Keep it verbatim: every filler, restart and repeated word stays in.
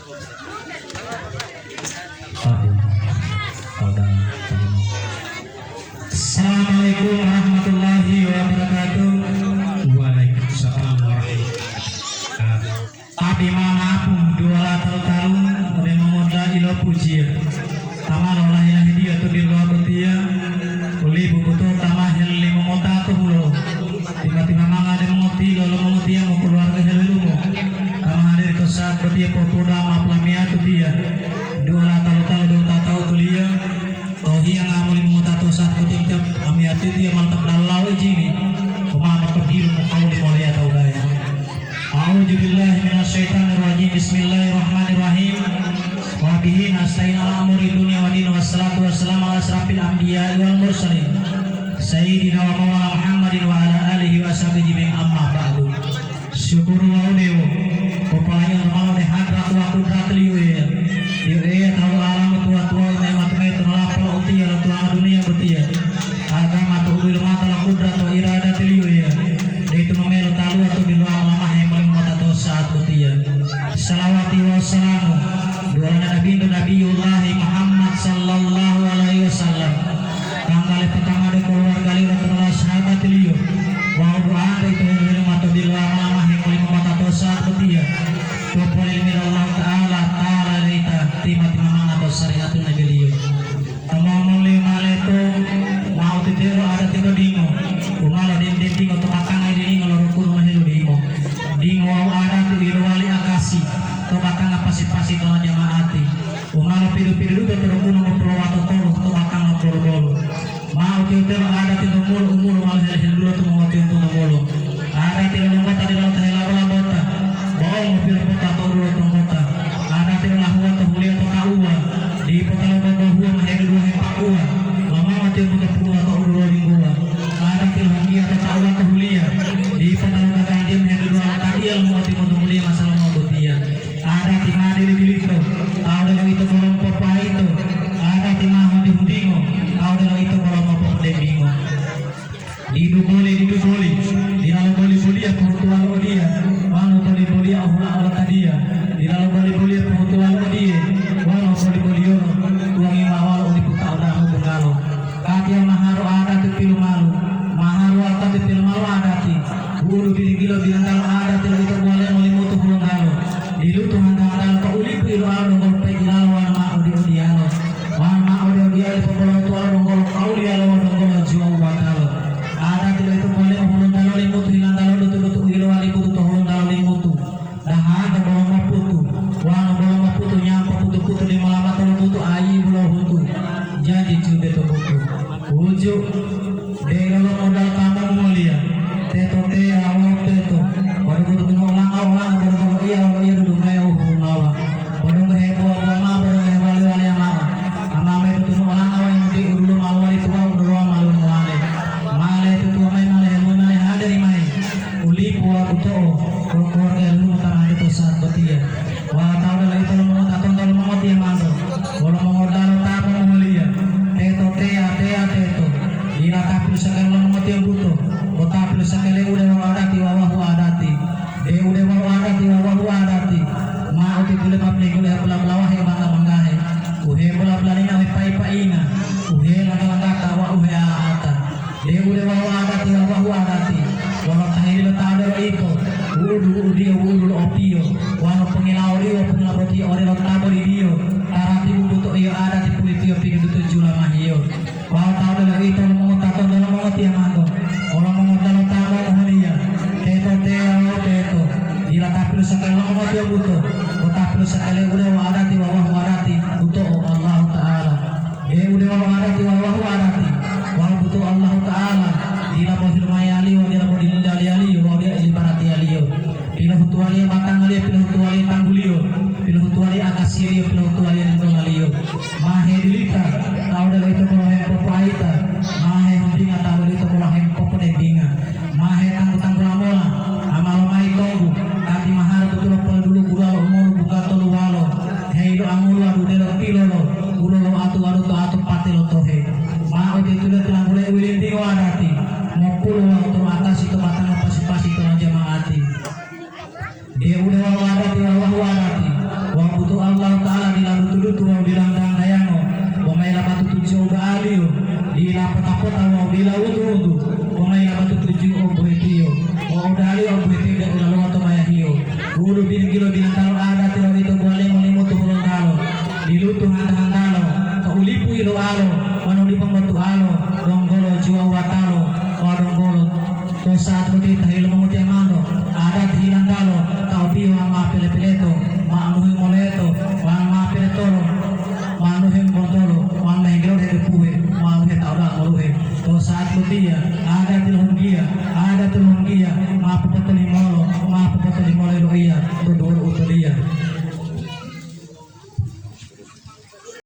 Assalamualaikum warahmatullahi wabarakatuh. Waalaikumsalam warahmatullahi wabarakatuh. Abi mama apu duwala talu-talu ode mongoda'i lo pujiya. Tama lo lahi-lahidiya to bilowa botiya, ulipu bututa ma helolimo mota to hulo. Tiba-tiba manga de mongotilo lo mongotiyamo kuluwarga helumo. Tama hadiri to saat botiya popoda ma pulamiyatu tiya. Duwala talu-talu de wutata utuliya. To hiyanga moli mota to saat botiya amiyatu tiya mantap dalalawo ijini. Umama to bilu mukawli moliya taudaya. A'udzubillahi minasyaitonirrajim. Bismillahirrahmanirrahim. Wa bihi nasta'in ala umuri dunya wa din. Wassalatu wassalamu ala asyrafil anbiya'i wal mursalin, sayyidina wa maulana Muhammadin wa ala alihi wa sahbihi ajma'in, amma ba'du. Syukuru wawu dewo popolayanto mao ode hadrat wa kudrat-Liyo, Eya. Yo Eya, tawu alamu tuwa-tuwawu, ne'mat mayi to nolapo lo utiya lo tuwanga duniya botiya. Agama to u bilumata lo kudrat wa iradatiliyo, Eya, deuwitomo melo taluwa to bilowa molamahe moli mota to saat botiya. Salawati wawu salamu duwolana Nabinto Nabiyullahi Muhammad sallallahu alaihi wasallam, tanggale pertama ode keluwargaliyo, ratanala sahabatiliyo, wawu du'anto ito helu-helu mato bilowa molamahe moli mota to saat botiya. Popolelimiyo lo Allahuta'ala ta laleita tima-timamanga to sariatu nabiliyo. Omo-omoliyo ma leto, ma u titelo adati to dingo, u ma lodenti-dentingo to batanga idilingo lo rukunu moheludimo. Dingo wawu adati u yilowali akasi to batanga pasi-pasi to jama'ati, u ma lopidu-piduduto to rukunu mopulowatotolo to batanga bolo-bolo. Ma u titelo adati to mulo u mulo ma lohele-heledulo to mongotiyombunto mulo. Adati lo longgota dila lo ta helabo-labota, bo u mopilombota to dulo tonggota. Adati lo lahuwa to huliya to tauwa, dipo ta lobobohuwa ma heduduwa hepakuwa, lo mama tiyombunto puduwa to dulo lingguwa. Adati lo hunggiya to tauwa to huliya, dipo ta logagantiya ma heduduwa lo tadiya lo mongotiyombunto muliya masalomo botiya. Adati ma dili-dilito, ta odelo ito bolo mopopoayito. Adati ma hunti-huntingo, ta odelo ito bolo mopopodembingo. Didu boli, didu boli, dilalo boli-boliya pohutuwa lo odiya, wonu boli-boliya ohula olotadiya. Dilalo boli-boliya pohutuwa lo odiye, wonu boli-boliyolo tuwangi mawalo u diputa odaha mobungalo. Katiya maharo adati pilumalu, maharo adati pilumalu adati, bu'udu biligilo bilantalo adati lo ito buwalemo limutu hulontalo, dilutu hanta-hantalo to ulipu iloalo donggo pejilalo wonu ma odi-odiyalo. Wonu ma ode-odiyalo popolotuwalo donggolo kawuliyalo wawu donggolo juwawu batalo. Adati boyito polemu hulontalo limutu hilantalo dutu-dutu u yilowali butu to hulontalo limutu. Dahanta bolo moputu, wonu bolo moputu nyampo putu-putu limolama tolobutu ayibu lohutu, janji cumbe to butu. Wuju, delo lo modal ta mongoliya, teto teya wawu teto, waduhu dutuno olanga-olanga bolo-bolo iya wolo iya dudunggaya u huhumawa. Podungga hebuwa-buwa mao, podungga hewali-waliya mao. Ama mayi tutunu olanga wawu muti u duluwo ma lowali tuwawu, u duluwo ma lowali mowali. Ma letutuwa mayi, ma leheluwa, ma lehaderi mayi. U lipu wawu u to'o wolo keluwarga lulumo ta ma dito saat botiya. Wawu ta odelo ito lo mongotauwa lo mongotiyamanto wolo mongodalo ta momuhuliya. Teto teya, teya teto. Dila ta pilusakali lo mongotiyombuto, bo ta pilusakali ude wawu adati wawahu adati. Deu de wawu adati wawahu adati, ma u titule ma plenggule hepula-pulawahe bangga-banggahe, u hebola-bolalinga u hepai-painga, u helangga-langgata wawu u hea'a-a'ata. Deu de wawu adati wawahu adati, wolo tahili lo ta odelo ito, wu'udu wu'udiyo wu'udu lo opiyo, wonu pongilawoliyo pongila botiyo odelo ta bolidiyo, taratibu buto'iyo adati pulitiyo piduduto julamahiyo. Wawu ta odelo ito lo mongotauwa lo mongotiyamanto, wolo mongodalo ta momuhuliya, teto teya wawu teto, dila ta pilusakali lo mongotiyombuto, bo ta pilusakali ude wawu adati wawahu adati buto'o Allahuta'ala. Deu de wawu adati wawahu adati, wawu buto'o Allahuta'ala, dila bo hilumayaliyo, dila bo dilidaliyaliyo wawu dila ilibaratiyaliyo. Pilohutuwaliyo batangaliyo, pilohutuwaliyo tangguliyo, pilohutuwaliyo akasiyaliyo, pilohutuwaliyo lintongaliyo. Ma hedilita, ta odelo ito bolo hepopoayita, ma hehuntinga, ta odelo ito bolo hepopodembinga, ma hetanggu-tanggula mola, ama lomayi tonggu, tati mahara tutulo polodulu'u bulalo umonu buka toluwalo, heyiloangulu adudelo pilolo, bulolo atu-adu to atu pate lo tohe. Ma oditule tulanggule u yilintingo adati, mopulu Saat boti tahilu mongutiya mando, adat hilanggalo, taubiyo ma pele-peleto, ma amuhi moleto, ma ma peletolo, ma nuhe montolo, ma mehenggelole hedepuhe, ma nuhe tauda moluhe. To saat botiya, adat lo hunggiya, adat lo hunggiya, ma popoto